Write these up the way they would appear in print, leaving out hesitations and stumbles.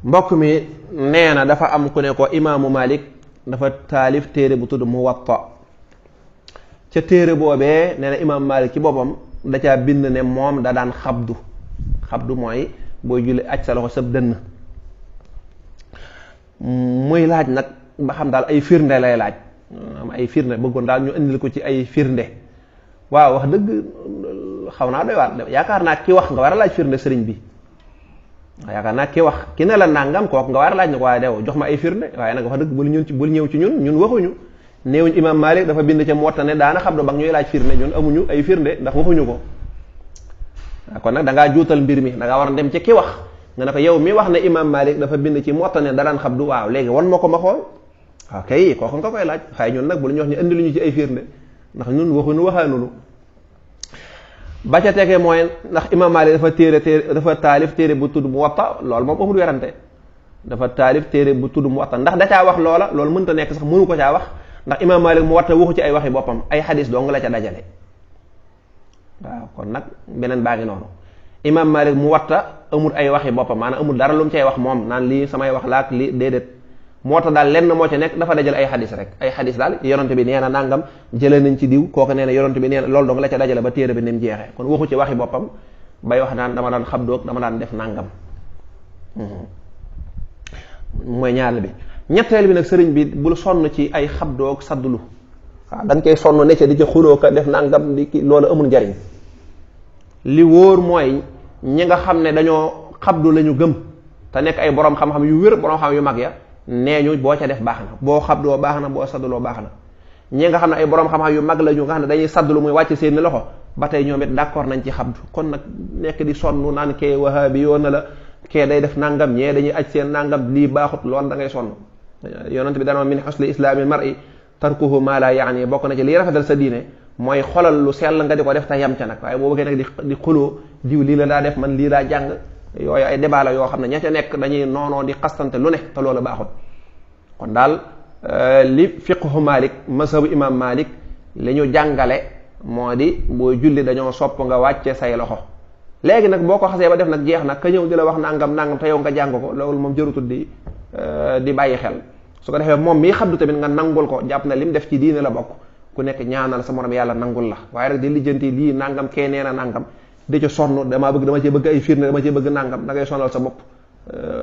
mbokk mi nee na dafa am ku ne ko imaamu Malik dafa taalif téere bu tudd Muwatta. ca téere boobee nee na imaamu Malik ci boppam da caa bind ne moom da daan xabdu mooy booy julli aj sa loxo sab dënn. muy laaj nag ba xam daal ay firnde lay laaj am ay firnde bëggoon daal ñu indil ko ci ay firnde. waaw wax dëgg xaw naa doy waar yaakaar naa ki wax nga war a laaj firnde sëriñ bi yaakaar naa ki wax ki ne la nangam kooku nga war a laaj nag waaye dew jox ma ay firnde waaye nag wax dëgg bul ñëw ci ñun waxuñu néewuñ imam Malik dafa bind ca Muwatta ne daana xabdu ba ñuy laaj firnde ñun amuñu ay firnde ndax waxuñu ko. kon nag da ngaa juutal mbir mi da ngaa war a dem ci ki wax nga ne ko yow mi wax ne imam Malik dafa bind ci Muwatta ne da daan xabdu waaw léegi wan ma ko ma xool waaw kay kooku nga koy laaj waaye ñun nag bu ñu wax ñu indi lu ñu ci ay firnde ndax ñun waxuñu waxaanunu. ba ca tege mooy ndax imam Malik dafa taalif téere bu tudd Muwatta loolu moom amul werante dafa taalif téere bu tudd Muwatta ndax da caa wax loola loolu mënta nekk sax mënu ko caa wax ndax imam Malik Muwatta waxu ci ay waxi boppam ay xadis dong la ca dajale. waaw kon nag beneen baa ngi noonu imam Malik Muwatta amul ay waxi boppam maanaam amul dara lu mu cay wax moom naan lii samay wax laak lii déedéet moo tax daal lenn moo ci nekk dafa dajale ay xadis rek ay xadis daal yonante bi nee na nangam jëlee nañ ci diw kooku nee na yonante bi nee na loolu dong la ca dajale ba téere bi ni mu jeexee kon waxu ci waxi boppam bay wax naan dama daan xabdoog dama daan def nangam. mooy ñaareel bi ñetteel bi nag sëriñ bi bul sonn ci ay xabdoog saddulu waaw da nga koy sonn ne ca di ca xuloo ka def nangam di ki loolu amul njariñ li wóor mooy ñi nga xam ne dañoo xabdu la ñu gëm te nekk ay borom xam-xam yu wér borom xam yu mag ya nee ñu boo ca def baax na boo xabdoo baax na boo sadduloo baax na. ñi nga xam ne ay borom xam-xam yu mag la ñu nga xam ne dañuy saddulu muy wàcc seeni loxo ba tey ñoom it d'accord nañ ci xabdu kon nag nekk di sonn naan kee wahabi yoon na la kee day def nangam ñee dañuy aj seen nangam lii baaxut loolu da ngay sonn. yonent bi dana min husni islaami mar'i tarkuhu ma la yaani bokk na ci liy rafetal sa diine mooy xolal lu sell nga di ko def te yam ca nag waaye boo bëggee nag di xuloo diw lii la daa def man lii daa jàng yooyu ay débat la yoo xam ne ña ca nekk dañuy noonoo di xastante lu ne te loolu baaxut. kon daal li fiqhu Malik mazhabu imam Malik li ñu jàngale moo di booy julli dañoo sopp nga wàcce say loxo léegi nag boo ko xasee ba def nag jeex nag ka ñëw di la wax nangam te yow nga jàng ko loolu moom jërutul di bàyyi xel su ko defee moom mii xabdu tamit nga nangul ko jàpp na lim def ci diine la bokk ku nekk ñaanal sa morom yàlla nangul la waaye rek di lijjanti lii nangam kee nee na nangam di ci sonn dama cee bëgg ay firnde dama cee bëgg nangam da ngay sonal sa bopp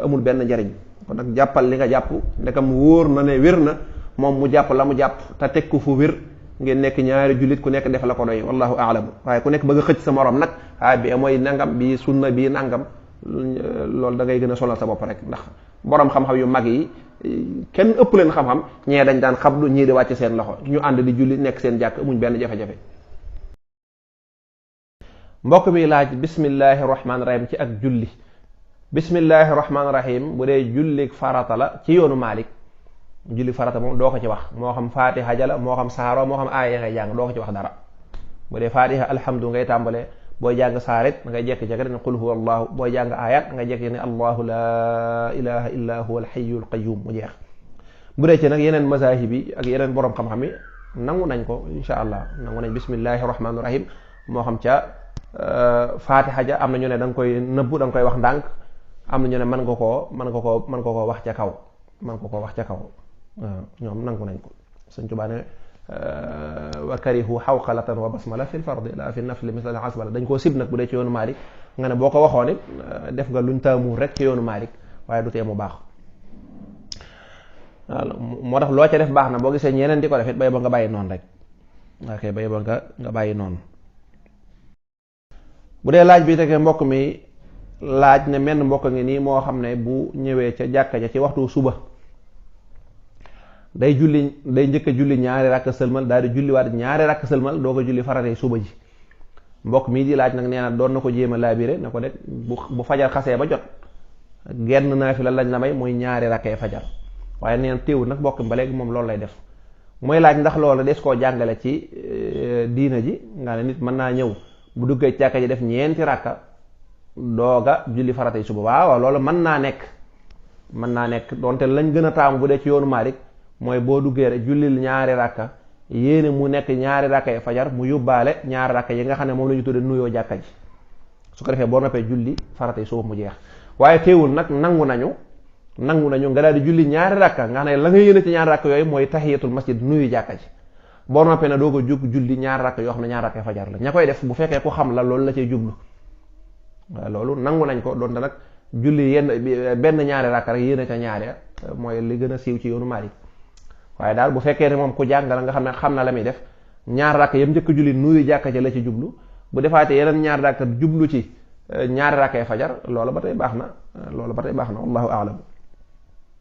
amul benn njariñ kon nag jàppal li nga jàpp ndekam wóor na ne wér na moom mu jàpp la mu jàpp te teg ko fu wér ngeen nekk ñaari jullit ku nekk def la ko doy wallahu a'lam waaye ku nekk bëgg a xëcc sa morom nag bi mooy nangam bi sunna bi nangam loolu da ngay gën a sonal sa bopp rek ndax borom xam-xam yu mag yi kenn ëpp leen xam-xam ñee dañ daan xabdu ñii di wàcc seen loxo ñu ànd di julli nekk seen jàkk amuñ benn jafe-jafe. mbokk mi laaj bismillahi rahmaani rahim ci ak julli bismillahi rahmaani rahim bu dee julli farata la ci yoonu Malik julli farata moom doo ko ci wax moo xam fatiha jala moo xam saaro moo xam aaya ngay jàng doo ko ci wax dara bu dee fatiha alhamdu ngay tàmbalee booy jàng saarit da ngay jekki-jekki ne qul huwa allahu booy jàng ayat da ngay jekki ne allahu la ilaha illa huwa alhayyul qayyum mu jeex. bu dee ci nag yeneen mazahib yi ak yeneen borom xam-xam yi nangu nañ ko insha allah nangu nañ bismillahi rahmaani rahim moo xam ca fatiha ja am na ñu ne da nga koy nëbbu da nga koy wax ndànk am na ñu ne mën nga koo wax ca kaw mën nga koo wax ca kaw waaw ñoom nangu nañ ko. Sëñ Tuubaa ne wa karihu xawqalatan wa basmala fi lfardi la fi nafli misla asbala dañ koo sib nag bu dee ci yoonu Malik nga ne boo ko waxoon it def nga luñ taamuur rek ci yoonu Malik waaye du tee mu baax waaw moo tax loo ca def baax na boo gisee ñeneen di ko def it bay ba nga bàyyi noonu rek ok bay ba nga bàyyi noonu. bu dee laaj bi tege mbokk mi laaj ne menn mbokk ngi nii moo xam ne bu ñëwee ca jàkka ja ci waxtu suba day njëkk a julli ñaari rakk sëlmal daal di julliwaat ñaari rakk sëlmal doo ko julli faratee suba ji. mbokk mii di laaj nag nee na doon na ko jéem a laabire na ko de bu fajar xasee ba jot genn naafila lañ la may muy ñaari rakkee fajar waaye nee na téewul nag mbokk mi ba léegi moom loolu lay def mooy laaj ndax loolu des koo jàngale ci diina ji nga ne nit mën naa ñëw bu duggee ci jàkka ji def ñeenti rakka dooga julli faratee suba waaw loolu mën naa nekk donte lañ gën a taamu bu dee ci yoonu Maalik mooy boo duggee rek jullil ñaari rakka yéene mu nekk ñaari rakka yi fajar mu yóbbaale ñaari rakka yi nga xam ne moom la ñu tudde nuyoo jàkka ji su ko defee boo noppee julli farata yi suba mu jeex waaye teewul nag nangu nañu nangu nañu nga daal di julli ñaari rakka nga xam ne la nga yéene ci ñaari rakka yooyu mooy tahiyatul masjid nuyu jàkka ji boo noppee ne doo ko jug julli ñaari rakka yoo xam ne ñaari rakka fajar la ña koy def bu fekkee ku xam la loolu la cay jublu waaw loolu nangu nañ ko doonte nag julli yenn benn ñaari rakka rek yéene ca ñaari mooy li gën a siiw ci yoonu Maalik waaye daal bu fekkee ne moom ku jàng la nga xam ne xam na la muy def ñaari rakka yam njëkk julli nuyu jàkka ji la ci jublu bu defaatee yeneen ñaari rakka jublu ci ñaari rakkay fajar loolu ba tey baax na wallahu a'lam